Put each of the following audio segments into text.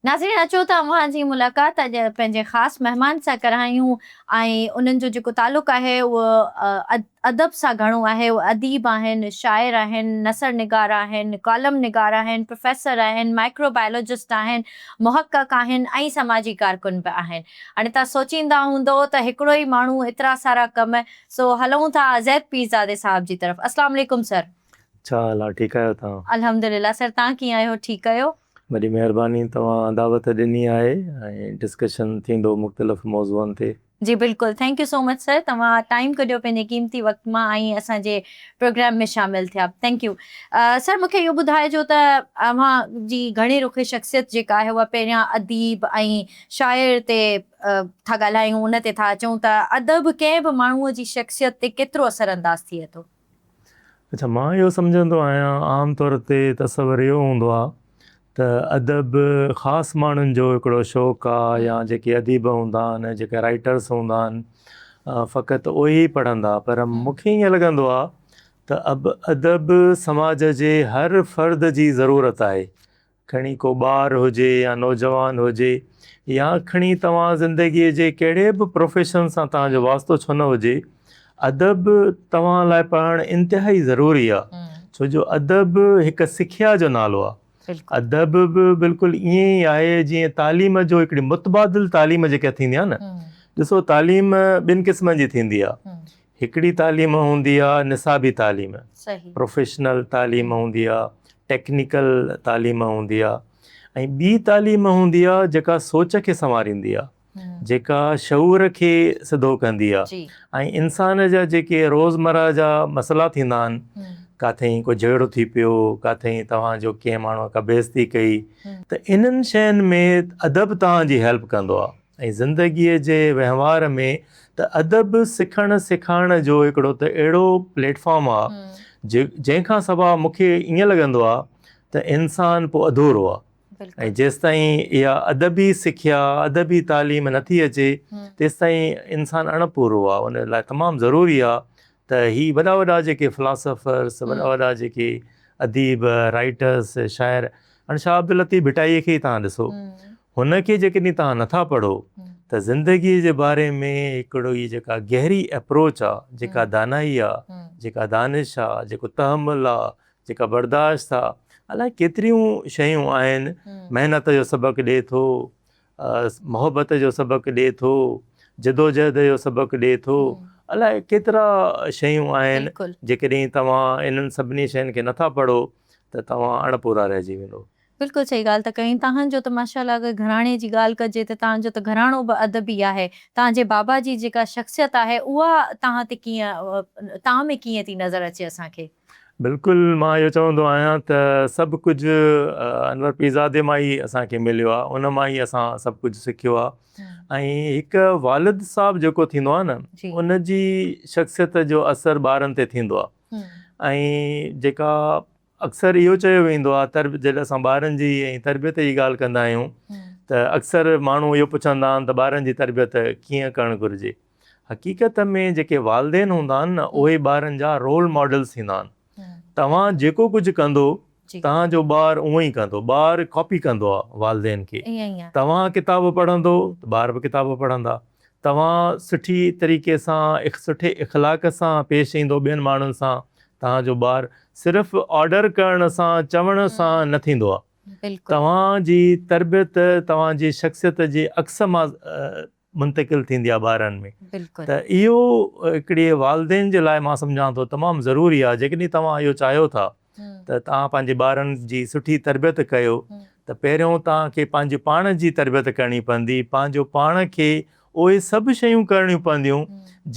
ناظرين اچو ته اوهان جي ملاقات اڄ پنهنجي خاص مهمان سان ڪرايون ۽ انهن جو جيڪو تعلق آهي اهو ادب سان گهڻو آهي اهي اديب آهن شاعر آهن نثر نگار آهن ڪالم نگار آهن پروفيسر آهن مائڪرو بائيولوجسٽ آهن محقق آهن ۽ سماجي ڪارڪن به آهن هاڻي توهان سوچيندا هوندو ته هڪڙو ئي ماڻهو ايترا سارا ڪم سو هلون ٿا زيد پيرزادي صاحب جي طرف اسلام عليڪم سر. ڇا حال آ ٺيڪ آهيو توهان. الحمدلله سر توهان ڪيئن آهيو ٺيڪ آهيو. وڏي مهرباني توهان دعوت ڏني آهي ۽ ڊسڪشن ٿيندو مختلف موضوعن تي. جي بلڪل thank you so much sir توهان ٽائيم ڪڍيو پنهنجي قيمتي وقت مان ۽ اسان جي پروگرام ۾ شامل ٿيا thank you sir مونکي اهو ٻڌائجو ته اوهان جي گهڻي رخي شخصيت جيڪا آهي اها پهريان اديب ۽ شاعر تي ٿا ڳالهايون ان تي ٿا اچون ته ادب ڪنهن به ماڻهو جي شخصيت تي ڪيترو اثر انداز ٿئي ٿو. اڇا مان اهو سمجهندو آهيان عام طور تي تصور اهو هوندو آهي ته ادب خاص ماڻهن جو هڪڙو شوق آهي يا جيڪي اديب هوندا آهن جيڪي رائٽرس هوندا آهن فقط اهي ئي پڙهندا پر مون کي ائين لڳندو آهي ته اب ادب سماج جي هر فرد جي ضرورت آهي کڻي ڪو ٻار هجي يا نوجوان هجي يا کڻي توهان زندگيء جي ڪهڙي به پروفيشن سان توهان جو واسطو ڇو نه هجي، ادب توهان لاء پڙهڻ انتهائي ضروري آ، ڇو جو ادب هڪ سکيا جو نالو آ. ادب به بلڪل ائين ئي آهي جيئن تعليم جو هڪڙي متبادل تعليم جيڪا ٿيندي آ نه، ڏسو تعليم ٻن قسمن جي ٿيندي آ، هڪڙي تعليم هوندي آ نصابي تعليم، پروفيشنل تعليم هوندي آ، ٽيڪنيڪل تعليم هوندي آ ۽ ٻي تعليم هوندي آ جيڪا سوچ کي سنواريندي آ، جيڪا شعور کي سڌو ڪندي آ ۽ انسان جا جيڪي روزمره جا مسئلا ٿيندا آهن، ڪاٿئين ڪو جهيڙو ٿي پيو، ڪاٿئين توهان جو ڪنهن ماڻهوء ڪا بيعزتي ڪئي ته انهن شين ۾ ادب توهان جي هيلپ ڪندو آ. ۽ زندگيء جي وهنوار ۾ ته ادب سکڻ سيکارڻ جو هڪڙو ته اهڙو پليٽ فارم آ جنهن کان سوا مون کي ائين لڳندو آ ته انسان پوء اڌورو آ ۽ جيستائين اها ادبي سکيا ادبي تعليم نٿي اچي تيستائين انسان اڻ پورو آ ان لاء تمام ضروري آ ته هي وڏا وڏا جيڪي فلاسافرس وڏا وڏا جيڪي اديب رائيٽرس شاعر هاڻي شاهه عبداللطيف ڀٽائيء کي ئي توهان ڏسو هن کي جيڪڏهن توهان نٿا پڙهو ته زندگيء جي باري ۾ هڪڙو هي جيڪا گهري اپروچ آ جيڪا دانائي آ جيڪا دانش آ جيڪو تحمل آ جيڪا برداشت آ الائي ڪيتريون شيون آهن محنت جو سبق ڏئي ٿو محبت جو سبق ڏئي ٿو، جدوجهد جو سبق ڏئي ٿو، الائي ڪيترا شيون آهن جيڪڏهن توهان انهن سڀني شين کي نٿا پڙهو ته توهان اڻ پورا رهجي ويندو. بلڪل صحيح ڳالهه ته ڪئين تهان جو ته ماشاء الله اگر گهراڻي جي ڳالهه ڪجي ته تهان جو ته گهراڻو به ادبي آهي تهان جي بابا جي جيڪا شخصيت آهي اها تهان تي ڪيئن تهان ۾ ڪيئن ٿي نظر اچي اسان کي. بلڪل مان اهو چوندو آهيان ته سڀ ڪجهه انور پيرزادي مان ئي اسان کي مليو آهي ان مان ئي اسان سڀ ڪجهه سکيو آهي ۽ هڪ والد صاحب جيڪو ٿيندو آهي نه ان جي شخصيت جو اثر ٻارن تي ٿيندو آهي ۽ جيڪا اڪثر اهو چيو ويندو آهي تر جڏهن اسان ٻارن جي ۽ تربيت جي ڳالهه ڪندا آهيون ته اڪثر ماڻهو اهو پڇندا آهن ته ٻارن جي تربيت ڪيئن ڪرڻ گهرجي حقيقت ۾ جيڪي والدين هوندا آهن نه اهي ٻارن جا رول ماڊلز ٿيندا آهن. توهان جيڪو ڪجهه ڪندو توهان جو ٻار اونئن ئي ڪندو. ٻار ڪاپي ڪندو آهي والدين کي. توهان ڪتاب پڙهندو ته ٻار به ڪتاب پڙهندا. توهان سٺي طريقي سان سٺي اخلاق سان پيش ايندو ٻين ماڻهن سان توهان جو ٻار صرف آرڊر ڪرڻ سان چوڻ سان نه ٿيندو آهي. توهان جي تربيت توهان جي شخصيت جي عڪس مان منتقل ٿيندي آهي ٻارن ۾ ته اهو هڪڙي والدين جي لاء مان سمجهان ٿو تمام ضروري آهي جيڪڏهن توهان اهو چاهيو ٿا ته توهان پنهنجي ٻارن جي سٺي تربيت ڪيو ته پهريون توهان کي پنهنجي پاڻ جي تربيت ڪرڻي پوندي پنهنجو پاڻ کي اهي سڀ شيون ڪرڻيون پونديون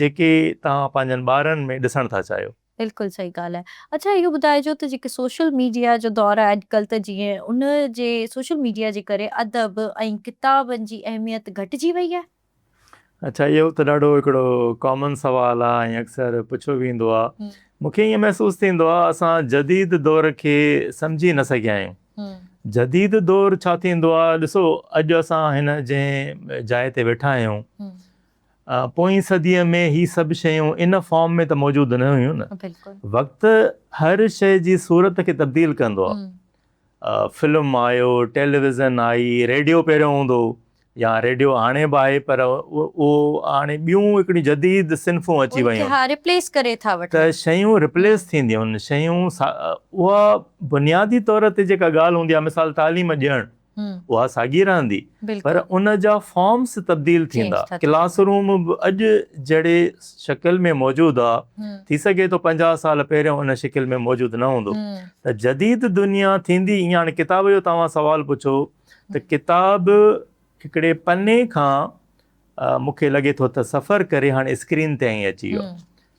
جيڪي توهان پنهنجن ٻارن ۾ ڏسڻ ٿا چاهيو. بلڪل صحيح ڳالهه آهي. اڇا اهو ٻڌائجو ته جيڪي سوشل ميڊيا جو دور آهي اڄڪلهه ته جيئن ان جي سوشل ميڊيا جي ڪري ادب ۽ ڪتابن جي اهميت گهٽجي وئي آهي؟ اڇا اهو ته ڏاڍو هڪڙو ڪامن سوال آهي ۽ اڪثر پڇيو ويندو آهي. مون کي ائين محسوس ٿيندو آهي اسان جديد دور کي سمجهي نه سگهيا آهيون. جديد دور ڇا ٿيندو آهي ڏسو اڄ اسان هن جنهن جاء تي ويٺا آهيون پوئين صديء ۾ هي سڀ شيون ان فارم ۾ ته موجود نه هيون نه. وقت هر شيء جي صورت کي تبديل ڪندو آهي. فلم آيو، ٽيليويزن آئي، ريڊيو پهريون هوندو هو يا ريڊيو هاڻي به آهي پر اهو هاڻي ٻيون هڪڙيون جديد صنفون اچي ان کي ويون ها ريپليس ڪري ٿا وٺن. ته شيون ريپليس ٿينديون آهن، شيون اها بنيادي طور تي جيڪا ڳالهه هوندي آهي مثال تعليم ڏيڻ اها ساڳي رهندي پر ان جا فارمس تبديل ٿيندا. ڪلاس روم به اڄ جهڙي شڪل ۾ موجود آ ٿي سگهي ٿو 50 سال پهريون ان شڪل ۾ موجود نه هوندو ته جديد دنيا ٿيندي ائين. هاڻي ڪتاب جو توهان سوال پڇو ته ڪتاب هڪڙي پني کان مون کي لڳي ٿو ته سفر ڪري هاڻي اسڪرين تائين اچي ويو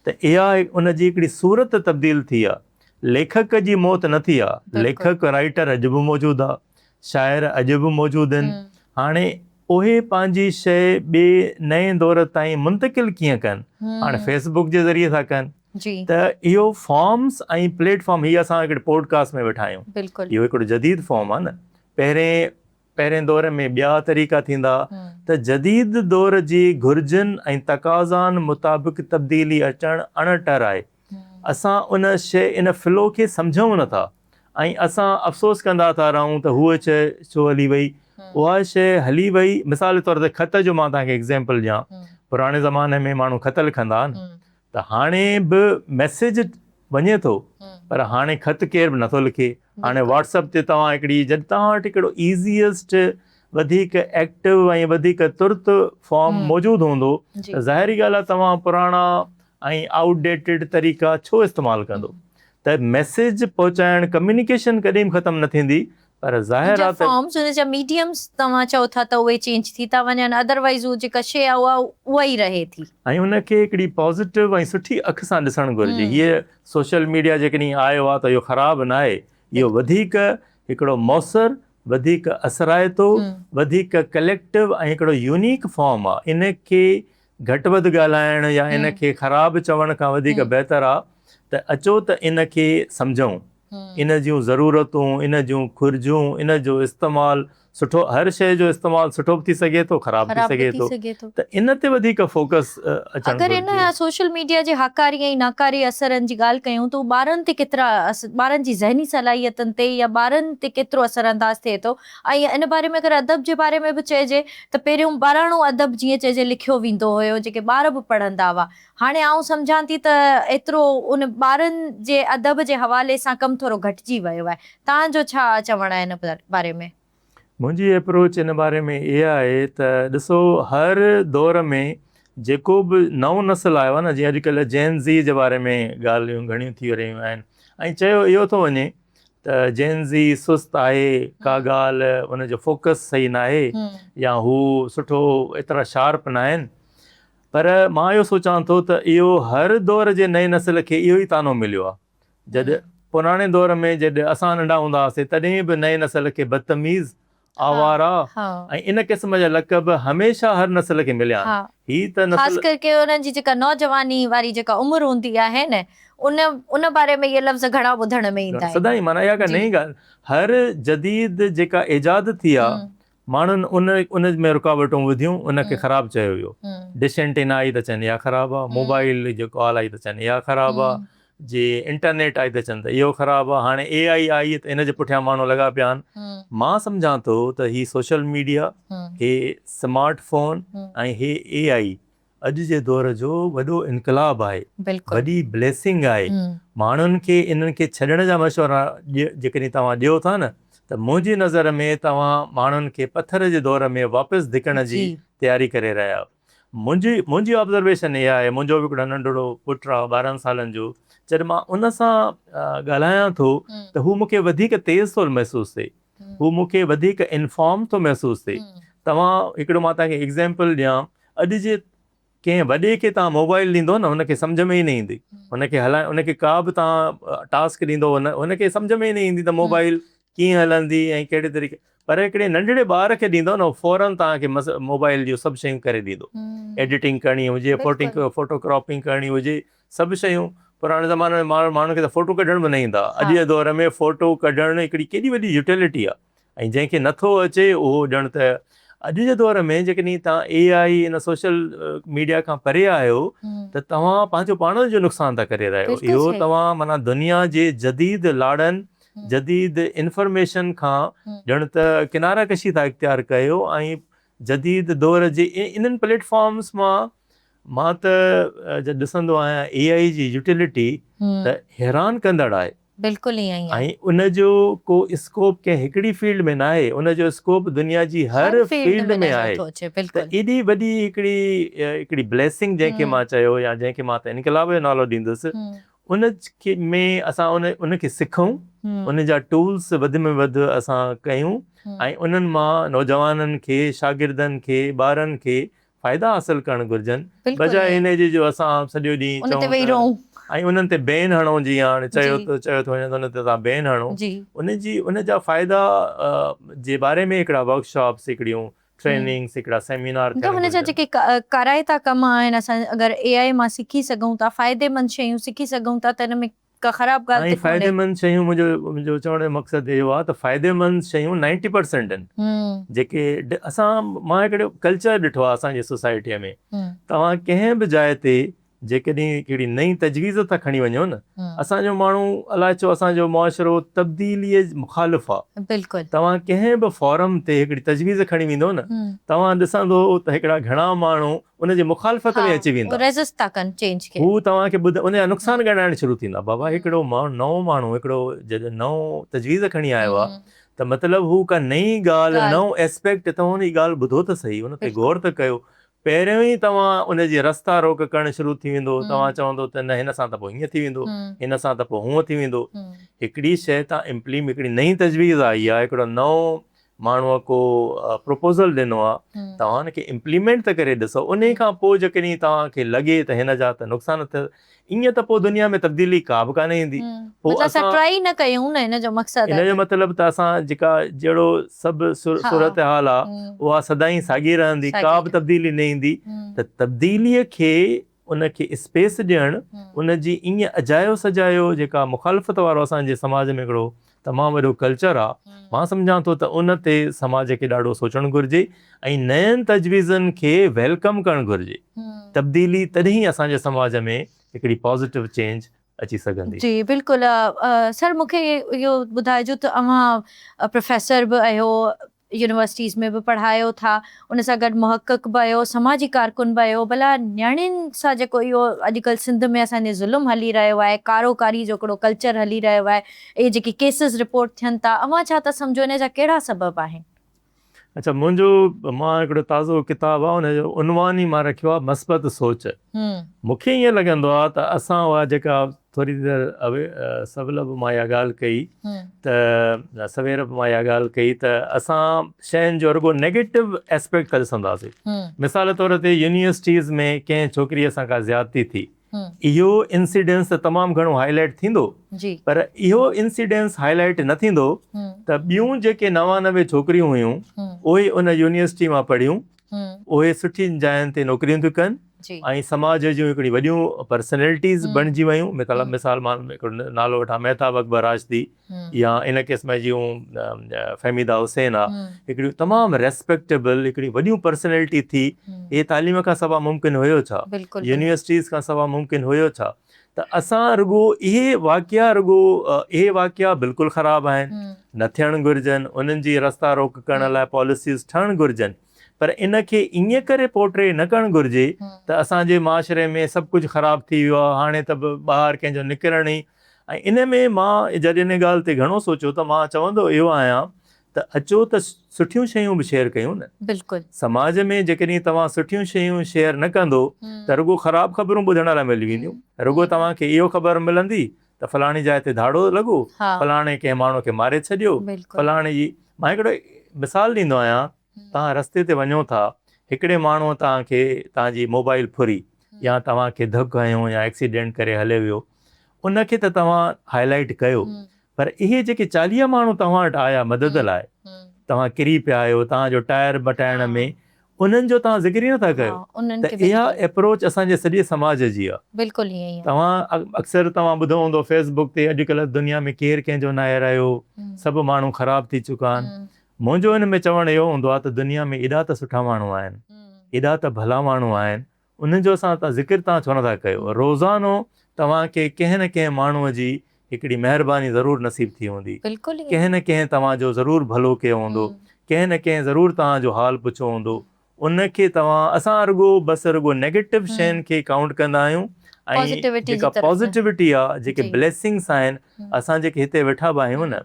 ته اها ان جي هڪڙي صورت تبديل ٿي آ. ليکڪ جي موت نه ٿي آ، ليکڪ رائيٽر اڄ به موجود آ، شاعر اڄ به موجود آهن. هاڻي اهي پنهنجي شيء ٻئي نئين دور تائين منتقل ڪيئن ڪن؟ هاڻي فيس بڪ جي ذريعي ٿا ڪن. ته اهو فارمز ۽ پليٽ فارم هي اسان هڪڙي پوڊ ڪاسٽ ۾ ويٺا آهيون. اهو هڪڙو جديد فارم آ نه. پهرين پهرين دور ۾ ٻيا طريقا ٿيندا ته جديد دور جي گهرجن ۽ تقاضائن مطابق تبديلي اچڻ اڻ ٽر آهي. اسان ان شيء ان فلو کي سمجهون نه ٿا ۽ اسان افسوس ڪندا ٿا رهون ته هوء شيء ڇو هلي وئي، اها شيء هلي وئي. مثال جي طور تي خط جو مان توهان کي ايگزيمپل ڏيان، پراڻي زماني ۾ ماڻهو خط لکندا ها نه ته هاڻي به ميسيج وڃي ٿو پر هاڻي خط ڪير به نٿو لکي. هاڻي واٽس اپ تي توهان هڪڙي جڏهن توهان وٽ هڪڙو ايزيئسٽ وڌيڪ ايڪٽو ۽ وڌيڪ ترت فارم موجود هوندو ته ظاهري ڳالهه آهي توهان پراڻا ۽ آئوٽ ڊيٽيڊ طريقا ڇو استعمال ڪندو. ته ميسيج پهچائڻ ڪميونيڪيشن ڪڏهن به ختم نه ٿيندي پر ظاهر ان جا آ ته. فارمز ان جا ميڊيمز توهان چئو ٿا ته اهي چينج ٿي ٿا وڃن ادروائيز هو جيڪا شيء آ اها اها ئي رهي ٿي. ۽ ان کي هڪڙي پازيٽو ۽ سٺي اک سان ڏسڻ گهرجي. هيء سوشل ميڊيا جيڪڏهن آيو آ ته اهو خراب ناهي. اهو وڌيڪ هڪڙو موثر، وڌيڪ اثرائتو، وڌيڪ ڪليڪٽو ۽ هڪڙو يونيڪ فارم آ. ان کي گهٽ وڌ ڳالهائڻ يا ان کي خراب چوڻ کان وڌيڪ بهتر آ ته اچو ته ان کي سمجهون، ان جون ضرورتون، ان جون گهرجون، ان جو استعمال سٺو، هر شيء جو استعمال سٺو به ٿي سگهي ٿو خراب به ٿي سگهي ٿو ته ان تي وڌيڪ فوڪس اچڻ اگر ان گهرجي. سوشل ميڊيا جي هاڪاري ۽ ناڪاري اثرن جي ڳالهه ڪيون ته ٻارن تي ڪيترا ٻارن جي ذهني صلاحيتن تي يا ٻارن تي ڪيترو اثر انداز ٿئي ٿو ۽ ان باري ۾ اگر ادب جي باري ۾ به چئجي ته پهريون ٻاراڻو ادب جيئن چئجي لکيو ويندو هيو جيڪي ٻار به پڙهندا هئا. هاڻي آئون سمجهان ٿي ته ايترو ان ٻارن جي ادب جي حوالي سان ڪم ٿورو گهٽجي ويو آهي. توهان جو ڇا چوڻ آهي ان باري ۾؟ منهنجي ايپروچ ان باري ۾ اها آهي ته ڏسو هر دور ۾ جيڪو به نئون نسل آيو آهي نه جيئن اڄڪلهه جين زي جي باري ۾ ڳالهيون گهڻيون ٿي رهيون آهن ۽ چيو اهو ٿو وڃي ته جين زي سست آهي، ڪا ڳالهه ان جو فوڪس صحيح ناهي يا هو سٺو ايترا شارپ ناهن پر مان اهو سوچان ٿو ته اهو هر دور جي نئين نسل کي اهو ئي طعنو مليو آهي. جڏهن پراڻي دور ۾ جڏهن اسان ننڍا هوندا هئاسين تڏهن به نئين نسل کي بدتميز، آواره ۽ ان قسم جا لقب هميشه هر نسل کي مليا آهن. هي ته نسل. خاص ڪرڪي انهن جي جيڪا نوجواني واري جيڪا عمر هوندي آهي نه ان ان باري ۾ اهي لفظ گهڻا ٻڌڻ ۾ ايندا آهن. سدائين معنيٰ اها ڪا نئين ڳالهه هر جديد جيڪا ايجاد ٿي آ ماڻهن ان ان ۾ رڪاوٽون وڌيون ان کي خراب چيو ويو. ڊش اينٽينا آئي ته چون اها خراب آ، موبائيل جي ڪال آئي ته چون اها خراب آ، جي انٽرنيٽ آئي ته چون ته اهو خراب آ، هاڻي اي آئي آئي ته ان جي پٺيان ماڻهو لڳا پيا آهن. مان سمجهان ٿو ته هي سوشل ميڊيا، هي سمارٽ فون ۽ هي اي آئي اڄ جي دور جو وڏو انقلاب آهي، وڏي بليسنگ آهي. ماڻهن کي انهن کي ڇڏڻ جا مشورا جيڪڏهن توهان ڏيو ٿا نه ته منهنجي نظر ۾ توهان ماڻهن کي پٿر جي دور ۾ واپس ڌڪڻ جي تياري ڪري رهيا آهيو. منهنجي منهنجي آبزرويشن اها آهي، منهنجو به هڪڙو ننڍڙو پٽ آهي 12 سالن جو، جڏهن مان ان سان ڳالهايان ٿو ته هو مون کي وڌيڪ تيز ٿو محسوس ٿئي، هو مون کي وڌيڪ انفارم ٿو محسوس ٿئي. توهان هڪڙو مان توهان کي ايگزيمپل ڏيان، اڄ جي ڪنهن وڏي کي توهان موبائل ڏيندو نه هن کي سمجهه ۾ ئي نه ايندي، هن کي هلائڻ هن کي ڪا به توهان ٽاسڪ ڏيندو هن کي سمجهه ۾ ئي نه ايندي ته موبائل ڪيئن هلندي ۽ ڪهڙي طريقي پر هڪڙي ننڍڙي ٻار کي ڏيندو نه فورن توهان کي موبائل جون سڀ شيون ڪري ڏيندو ايڊيٽنگ ڪرڻي هجي فوٽنگ فوٽو ڪراپنگ ڪرڻي هجي سڀ شيون پراڻي زماني ۾ ماڻهن کي ته فوٽو ڪڍڻ به نه ايندا اڄ جي دور ۾ فوٽو ڪڍڻ هڪڙي ڪيڏي وڏي يوٽيلٽي آهي ۽ جنهن کي نٿو اچي اهو ڄڻ ته اڄ جي دور ۾ جيڪڏهن توهان اي آئي ان سوشل ميڊيا کان پري آهيو ته توهان پنهنجو پاڻ جو نقصان ٿا ڪري رهيا آهيو اهو توهان معنيٰ دنيا جي جديد لاڙن جديد انفارميشن کان ڄڻ ته ڪناره ڪشي ٿا اختيار ڪيو ۽ جديد دور جي انهن پليٽ فارمز مان مان ته جڏهن ڏسندو آهيان اي آئي جي يوٽيلٽي ته حيران ڪندڙ آهي. بلڪل ائين ئي آهي. ۽ ان جو ڪو اسڪوپ ڪنهن هڪڙي فيلڊ ۾ ناهي، ان جو اسڪوپ دنيا جي هر فيلڊ ۾ آهي ته ايڏي وڏي هڪڙي هڪڙي بليسنگ جنهن کي مان چيو يا جنهن کي مان ته انقلاب جو نالو ڏيندس ان کي ۾ اسان ان ان کي سکون ان جا ٽولس وڌ ۾ وڌ اسان ڪيون ۽ انهن مان نوجوانن کي شاگردن کي ٻارن کي فائدا حاصل ڪرڻ گهرجن بجاء ان جي جو اسان سڄو ڏينهن چئون ته ۽ انهن تي بين هڻون جيئن هاڻي چيو ٿو چيو ٿو وڃي ته انهن تي اسان بين هڻون ان جي ان جا فائدا جي باري ۾ هڪڙا ورڪشاپس هڪڙيون ٽريننگس هڪڙا سيمينار ٿيڻ گهرجن. هن جا جيڪي ڪارائتا ڪم آهن اسان اگر اي آء مان سکي سگهون ٿا فائديمند شيون سکي سگهون ٿا ته ان ۾ ڪا خراب ڳالهه ته ڪونهي. فائديمند شيون منهنجو منهنجو چوڻ جو مقصد اهو آهي ته فائديمند شيون نائنٽي پرسينٽ آهن جيڪي اسان مان هڪڙو ڪلچر ڏٺو آهي اسان جي سوسائٽيء ۾ توهان ڪنهن به جاء تي جيڪڏهن هڪڙي نئين تجويز ٿا کڻي وڃو نه اسان جو ماڻهو الائي ڇو اسان جو معاشرو تبديليء مخالف آهي بلڪل توهان ڪنهن به فورم تي هڪڙي تجويز کڻي ويندو نه توهان ڏسندو ته هڪڙا گهڻا ماڻهو ان جي مخالفت ۾ اچي ويندا. هو ريزسٽ ٿا ڪن چينج کي. هو توهان کي ٻڌ ان جا نقصان ڳڻائڻ شروع ٿيندا. بابا هڪڙو ماڻهو نئون ماڻهو هڪڙو جڏهن نئون تجويز کڻي آيو آهي ته مطلب هو ڪا نئين ڳالهه نئون اسپيڪٽ توهان ان جي ڳالهه ٻڌو ته سهي ان تي غور ته ڪيو. پهريون ئي توهان ان جي رستا روڪ ڪرڻ شروع ٿي ويندو توهان چوندو ته نه هن سان ته پوء هيئن ٿي ويندو هن سان ته پوء هونئن ٿي ويندو. هڪڙي شيء تان امپليم هڪڙي نئين تجويز آئي آهي هڪڙو نئون ماڻهوء ڪو پروپوزل ڏنو آ توهان ان کي امپليمينٽ ته ڪري ڏسو انهي کان پوء جيڪڏهن توهان کي لڳي ته هن جا ته نقصان ٿيا ائين ته پوء دنيا ۾ تبديلي ڪا به ڪانه ايندي پوء مطلب اسان ٽرائي نه ڪيون نه ان جو مقصد ان جو مطلب ته اسان جيڪا جهڙو سڀ صورتحال آ اها سدائين ساڳي رهندي ڪا به تبديلي نه ايندي ته تبديلي کي ان کي اسپيس ڏيڻ، ان جي ائين اجايو سجايو جيڪا مخالفت وارو اسان جي سماج ۾ هڪڙو تمام وڏو ڪلچر آ، مان سمجهان ٿو ته ان تي سماج کي ڏاڍو سوچڻ گهرجي ۽ نين تجويزن کي welcome ڪرڻ گهرجي. تبديلي تڏهن ئي اسان جي سماج ۾ هڪڙي پازيٽو چينج اچي سگهندي. جي بلڪل سر مون کي اهو ٻڌائجو ته اوهان پروفيسر به آهيو يونيورسٽيز ۾ به پڙهايو ٿا ان سان گڏ محقق به آهيو سماجي ڪارڪن به آهيو ڀلا نياڻين سان جيڪو اهو اڄڪلهه سنڌ ۾ اسان جي ظلم هلي رهيو آهي ڪارو ڪاري جو هڪڙو ڪلچر هلي رهيو آهي اهي جيڪي ڪيسز رپورٽ ٿين ٿا اوهان ڇا ٿا سمجهو ان جا ڪهڙا سبب آهن؟ اڇا منهنجو مان هڪڙو تازو ڪتاب آهي ان جو عنوان ئي مان رکيو آهي مثبت سوچ مون کي ائين لڳندو آهي ته اسان اها جيڪا ٿوري دير سول به مان اها ڳالهه ڪئي ته سوير به مان اها ڳالهه ڪئي ته اسان شين جو رڳو نيگيٽو اسپيڪٽ ٿا ڏسنداسين مثال طور تي يونيورسٽيز ۾ ڪنهن ڇوڪريء سان ڪا زيادتي ٿي اهو انسيڊنس ته تمام گهڻو هائي لائيٽ ٿيندو پر اهو انسيڊنس هائي لائيٽ نه ٿيندو ته ٻيون جيڪي 99 ڇوڪريون هيون اهي ان يونيورسٽي مان پڙهيون اهي سٺين جاين تي نوڪريون ٿيون ڪن ۽ سماج جون هڪڙي وڏيون پرسنلٽيز بڻجي ويون مثال مثال مان هڪڙو نالو وٺان مهتاب اڪبر راشدي يا ان قسم جون فهميده حسين آ هڪڙيون تمام ريسپيڪٽيبل هڪڙيون وڏيون پرسنلٽي ٿي اهي تعليم کان سوا ممڪن هيو ڇا يونيورسٽيز کان سوا ممڪن هيو ڇا ته اسان رڳو اهي واقعا رڳو اهي واقعا بلڪل خراب آهن نه ٿيڻ گهرجن انهن جي رستا روڪ ڪرڻ لاء پاليسيز ٺهڻ گهرجن پر ان کي ائين ڪري پورٽري نه ڪرڻ گهرجي ته اسان جي معاشري ۾ سڀ ڪجهه خراب ٿي ويو آهي هاڻي ته به ٻاهر ڪنهن جو نڪرڻ ئي ۽ ان ۾ مان جڏهن ان ڳالهه تي گهڻو سوچيو ته مان چوندو اهو آهيان ته اچو ته سٺيون شيون به شيئر ڪيون نه. بلڪل. سماج ۾ جيڪڏهن توهان سٺيون شيون شيئر نه ڪندو ته رڳو خراب خبرون ٻڌڻ لاء ملي وينديون. رڳو توهان کي اهو خبر ملندي ته فلاڻي جاء تي ڌاڙو لڳو، فلاڻي ڪنهن ماڻهو کي ماري ڇڏيو، فلاڻي جي مان هڪڙو مثال ڏيندو آهيان توهان رستي تي وڃو ٿا هڪڙي ماڻهوء توهان کي توهان جي موبائل ڦري يا توهان کي ڌڪ هنيو يا ايڪسيڊنٽ ڪري هليو ويو ان کي ته توهان هائي لائيٽ ڪيو پر اهي جيڪي 40 ماڻهو توهان وٽ آيا مدد لاء توهان ڪري پيا آهيو توهان جو ٽائر مٽائڻ ۾ انهن جو توهان ذڪر ئي نٿا ڪيو ته اها ايپروچ اسان جي سڄي سماج جي آهي. بلڪل ائين ئي آهي. توهان اڪثر توهان ٻڌو هوندو فيس بڪ تي اڄڪلهه دنيا ۾ ڪير ڪنهن جو ناهي رهيو سڀ ماڻهو خراب ٿي چڪا آهن منهنجو ان ۾ چوڻ اهو هوندو آهي ته دنيا ۾ ايڏا ته سٺا ماڻهو آهن، ايڏا ته ڀلا ماڻهو آهن، انهن جو اسان ذڪر توهان ڇو نٿا ڪيو؟ روزانو توهان کي ڪنهن نه ڪنهن ماڻهوء جي هڪڙي مهرباني ضرور نصيب ٿي هوندي. ڪنهن نه ڪنهن توهان جو ضرور ڀلو ڪيو هوندو. ڪنهن نه ڪنهن ضرور توهان جو حال پڇيو هوندو. ان کي توهان اسان رڳو بس رڳو نيگيٽو شين کي ڪائونٽ ڪندا آهيون ۽ جيڪا پازيٽيوٽي آ جيڪي بليسنگس آهن اسان جيڪي هتي ويٺا به آهيون نه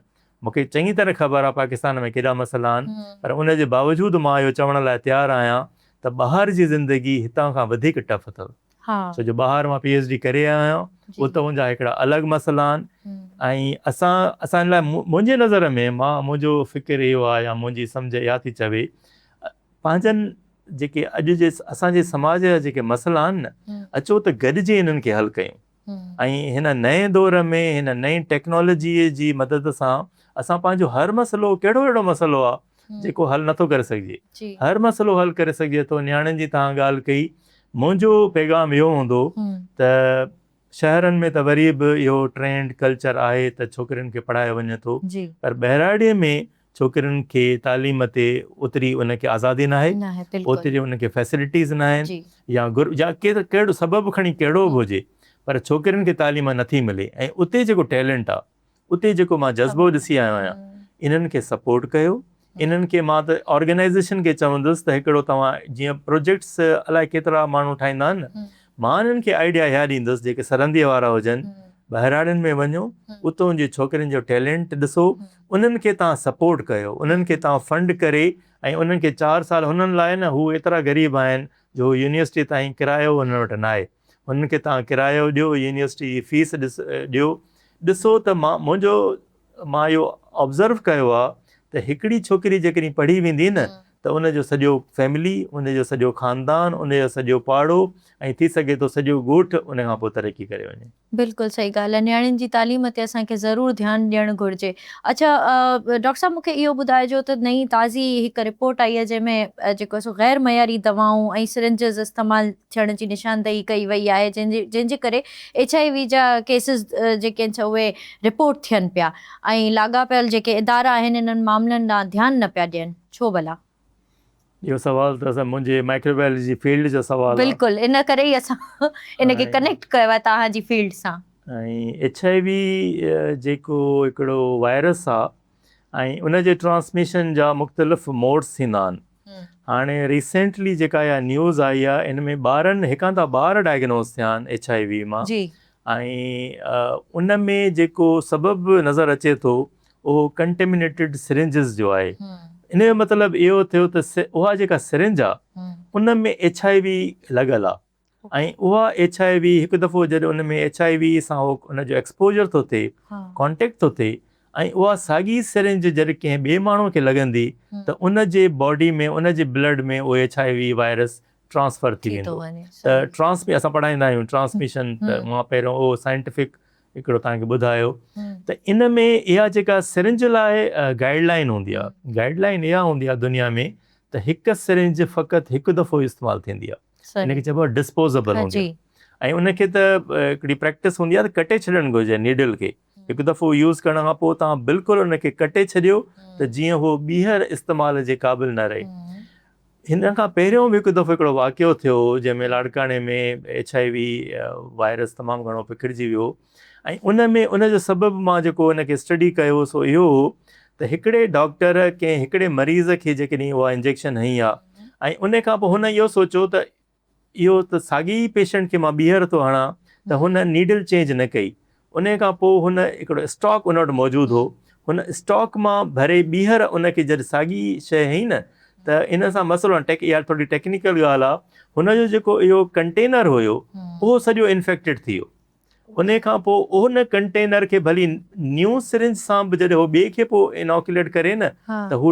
مون کي چڱي طرح خبر آ پاڪستان ۾ ڪيڏا مسئلا آهن پر ان جي باوجود مان اهو چوڻ لاء تيار آهيان ته ٻاهر جي زندگي هتان کان وڌيڪ ٽف اٿو. ڇو جو ٻاهر مان پي ايڇ ڊي ڪري آيو آهيان اتي ان جا هڪڙا الڳ مسئلا آهن ۽ اسان اسان لاء منهنجي نظر ۾ مان منهنجو فڪر اهو آهي يا منهنجي سمجهه اها ٿي چوي پنهنجن جيڪي اڄ جي اسان جي سماج جا جيڪي مسئلا آهن نه اچو ته گڏجي انهن کي حل ڪيون ۽ هن نئين دور ۾ هن نئين ٽيڪنالاجي جي مدد سان اسان پنهنجو هر مسئلو ڪهڙو اهڙو مسئلو آهي جيڪو حل نٿو ڪري سگهجي هر مسئلو حل ڪري سگهجي ٿو نياڻين جي توهان ڳالهه ڪئي منهنجو پيغام اهو هوندو ته شهرن ۾ ته وري به اهو ٽرينڊ ڪلچر آهي ته ڇوڪرين کي پڙهايو وڃي ٿو پر ٻهراڙي ۾ ڇوڪرين کي تعليم تي اوتري ان کي آزادي ناهي اوتري ان کي فيسلٽيز ناهن يا يا ڪهڙو سبب کڻي ڪهڙو به هجي پر ڇوڪرين کي تعليم نٿي ملي ۽ اتي جيڪو ٽيلنٽ آهي اتي جيڪو مان جذبو ڏسي آيو آهيان انهن کي سپورٽ ڪيو انهن کي مان ته آرگنائيزيشن کي چوندس ته هڪڙو توهان جيئن پروجيڪٽس الائي ڪيترا ماڻهو ٺاهيندا آهن نه مان انهن کي آئيڊيا اها ڏيندس جيڪي سرندي وارا هجن ٻهراڙين ۾ وڃو اتون جي ڇوڪرين جو ٽيلنٽ ڏسو انهن کي توهان سپورٽ ڪيو انهن کي توهان فنڊ ڪري ۽ انهن کي 4 سال هنن لاء نه هو ايترا غريب آهن جو هو يونيورسٽي تائين ڪرايو انهن وٽ ناهي هنن کي توهان ڪرايو ڏيو يونيورسٽي جي فيس ڏيو ڏسو ته مان منهنجو مان اهو آبزرو ڪيو آ ته هڪڙي ڇوڪري جيڪڏهن پڙهي ويندي نه ته ان جو سڄو فيملي ان جو سڄو خاندان ان جو سڄو پاڙو ۽ ٿي سگهي ٿو سڄو ڳوٺ ان کان پوء ترقي ڪري وڃي. بلڪل صحيح ڳالهه آهي نياڻين جي تعليم تي اسان کي ضرور ڌيان ڏيڻ گهرجي. اڇا ڊاڪٽر صاحب مون کي اهو ٻڌائجو ته نئين تازي هڪ رپورٽ آئي آهي جنهن ۾ جيڪو سو غير معياري دوائون ۽ سرنجز استعمال ٿيڻ جي نشاندهي ڪئي وئي آهي جنهن جي جنهن جي ڪري ايڇ I V جا ڪيسز جيڪي آهن سو اهي رپورٽ ٿين پيا ۽ لاڳاپيل جيڪي ادارا آهن انهن معاملن ڏانهن ڌيان نه پيا ڏين ڇو ڀلا؟ اهو سوال ته اسان منهنجي مائڪروبايولوجي فيلڊ جو سوال آهي. بلڪل ان ڪري ئي اسان ان کي ڪنيڪٽ ڪيو آهي توهان جي فيلڊ سان. ۽ ايڇ I V جيڪو هڪڙو وائرس آهي ۽ ان جي ٽرانسميشن جا مختلف موڊس ٿيندا آهن. هاڻي ريسينٽلي جيڪا اها نيوز آئي آهي ان ۾ ٻارن هڪاندا ٻار ڊائگنوز ٿيا آهن ايڇ I V مان ۽ ان ۾ جيڪو سبب نظر اچي ٿو اهو ڪنٽيمنيٽيڊ سرنجز جو آهي. ان جو مطلب اهو ٿيو ته اها جيڪا سرنج آهي ان ۾ ايڇ I V لڳل آهي ۽ اها ايڇ I V هڪ دفعو جڏهن ان ۾ ايڇ I V سان اهو ان جو ايڪسپوجر ٿو ٿئي ڪانٽيڪٽ ٿو ٿئي ۽ اها ساڳي سرنج جڏهن ڪنهن ٻئي ماڻهو کي لڳندي ته ان جي باڊي ۾ ان جي بلڊ ۾ اهو H I V virus transfer ٿي ويندو ته ٽرانس اسان پڙهائيندا آهيون ٽرانسميشن ته مان پهريون اهو سائنٽيفڪ هڪڙو توهان کي ٻڌايو ته ان ۾ اها جيڪا سرنج لاء گائيڊ لائين هوندي آهي گائيڊ لائين اها هوندي آهي دنيا ۾ ته هڪ سرنج فقط هڪ دفعو استعمال ٿيندي آهي ان کي چئبو آهي ڊسپوزبل هوندي آهي ۽ ان کي ته هڪڙي پريڪٽس هوندي آهي ته ڪٽي ڇڏڻ گهرجي نيڊل کي هڪ دفعو يوز ڪرڻ کان پوء توهان بلڪل ان کي ڪٽي ڇڏيو ته جيئن هو ٻيهر استعمال جي قابل نه رهي هن کان پهريون به هڪ دفعو هڪڙو واقعو ٿيو هو جنهن ۾ لاڙڪاڻي ۾ ايڇ I V virus تمام گهڻو پکڙجي ويو ۽ ان ۾ ان جو سبب مان جيڪو ان کي اسٽڊي ڪيو سو اهو هو ته هڪڙي ڊاڪٽر ڪنهن هڪڙي مريض کي جيڪڏهن اها انجيڪشن هنئي آ ۽ ان کان پوء هن اهو سوچيو ته اهو ته ساڳي ئي پيشنٽ کي مان ٻيهر ٿو هڻان ته هن نيڊل چينج نه ڪئي. انهيء کان پوء هن هڪڙو اسٽاڪ ان وٽ موجود هو. هن اسٽاڪ مان ڀري ٻيهر ان کي جڏهن ساڳي ئي شيء هنئي نه ته ان سان مسئلو هاڻي اها ٿوري ٽيڪنيڪل ڳالهه آهي. هن جو جيڪو اهو ڪنٽينر هيو اهو سڄو انفيڪٽيڊ ٿي ويو. انهيء کان پوء ان ڪنٽينر کي ڀلي نيون سرنج سان به جڏهن هو ٻئي کي پوء انوڪيوليٽ ڪري نه ته هو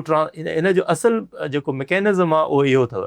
ان جو اصل جيڪو مڪينزم آهي اهو اهو اٿو.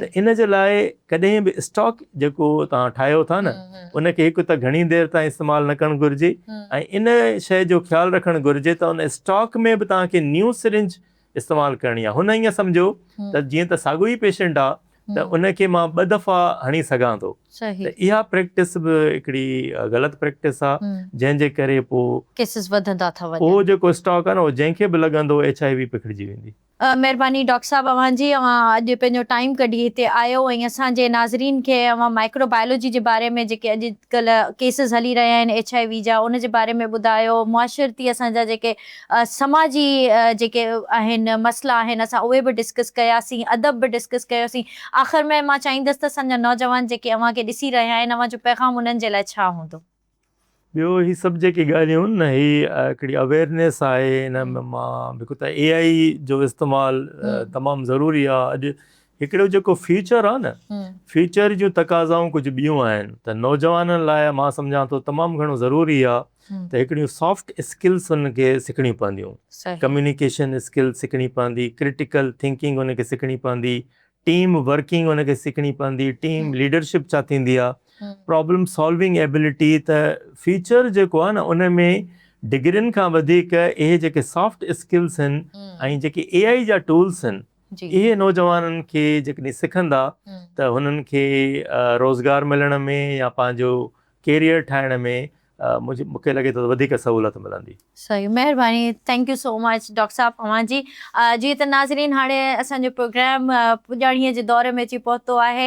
ته ان جي لاء ڪڏهن به اسٽاڪ جيڪو توهان ٺاهيو ٿا نه ان کي هڪ ته گهڻي دير تائين استعمال نه ڪرڻ گهرجي ۽ ان شيء جو خيال رکڻ گهرجي ته ان اسٽاڪ ۾ به توهان کي نيون سرنج استعمال ڪرڻي آهي. هن ائين سمجهيو ته جيئن ته ساڳيو ئي پيشنٽ آهي ته ان کي مان ٻه دفعا هڻي سگهان ٿو. ته اها پريڪٽس به هڪڙي غلط پريڪٽس آ جنهن جي ڪري پو ڪيسز وڌندا ٿا وڃن. اهو جيڪو اسٽاڪ آ نه اهو جنهن کي به لڳندو ايڇ I V پکڙجي ويندي. مهرباني ڊاڪٽر صاحب اوهان جي اوهان اڄ پنهنجو ٽائيم ڪڍي هتي آيو ۽ اسان جي ناظرين کي اوهان مائڪرو بائلوجي جي باري ۾ جيڪي اڄ ڪلهه ڪيسز هلي رهيا آهن ايڇ I V جا ان جي باري ۾ ٻڌايو معاشرتي اسان جا جيڪي سماجي جيڪي آهن مسئلا آهن اسان اهي به ڊسڪس ڪياسين ادب به ڊسڪس ڪيوسين آخر ۾ مان چاهيندس ته اسان جا نوجوان جيڪي اوهان کي ڏسي رهيا آهن اوهان جو پيغام انهن جي لاء ڇا هوندو؟ ٻيو هي سڀ جيڪي ڳالهيون آهن نه هي هڪڙي اويئرنيس آهي ان ۾ مان هڪ ته اي آئي جو استعمال تمام ضروري آهي اڄ هڪڙو جيڪو فيوچر آهي نه فيوچر جون تقاضائون ڪجهه ٻيون آهن ته نوجوانن لاء مان سمجهان ٿو تمام گهڻو ضروري آهي ته هڪڙيون سافٽ اسڪلس انهن کي سکڻيون پونديون ڪميونيڪيشن اسڪل سکڻي پوندي ڪرٽيڪل ٿنڪنگ انهن کي سکڻي پوندي ٽيم ورڪنگ ان کي سکڻي پوندي، ٽيم ليڊرشپ ڇا ٿيندي آ، پرابلم سالونگ ايبلٽي ته فيوچر جيڪو آ نه ان ۾ ڊگرين کان وڌيڪ اهي جيڪي سافٽ اسڪلس هن ۽ جيڪي اي آئي جا ٽولس هن اهي نوجوانن کي جيڪڏهن سکندا ته هنن کي روزگار ملڻ ۾ يا پنهنجو ڪيريئر ٺاهڻ ۾ منهنجي مون کي لڳي ٿو ته وڌيڪ سهولت ملندي. صحيح مهرباني thank you so much doctor صاحب اوهان جي جي ته ناظرين هاڻي اسان جو پروگرام پڄاڻي جي دور ۾ اچي پهتو آهي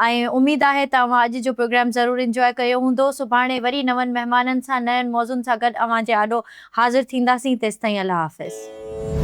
۽ اميد آهي ته اوهان اڄ جو پروگرام ضرور انجواء ڪيو هوندو سڀاڻي وري نون مهمانن سان نين موضوعن سان گڏ اوهان جي آڏو حاضر ٿينداسين تيستائين الله حافظ.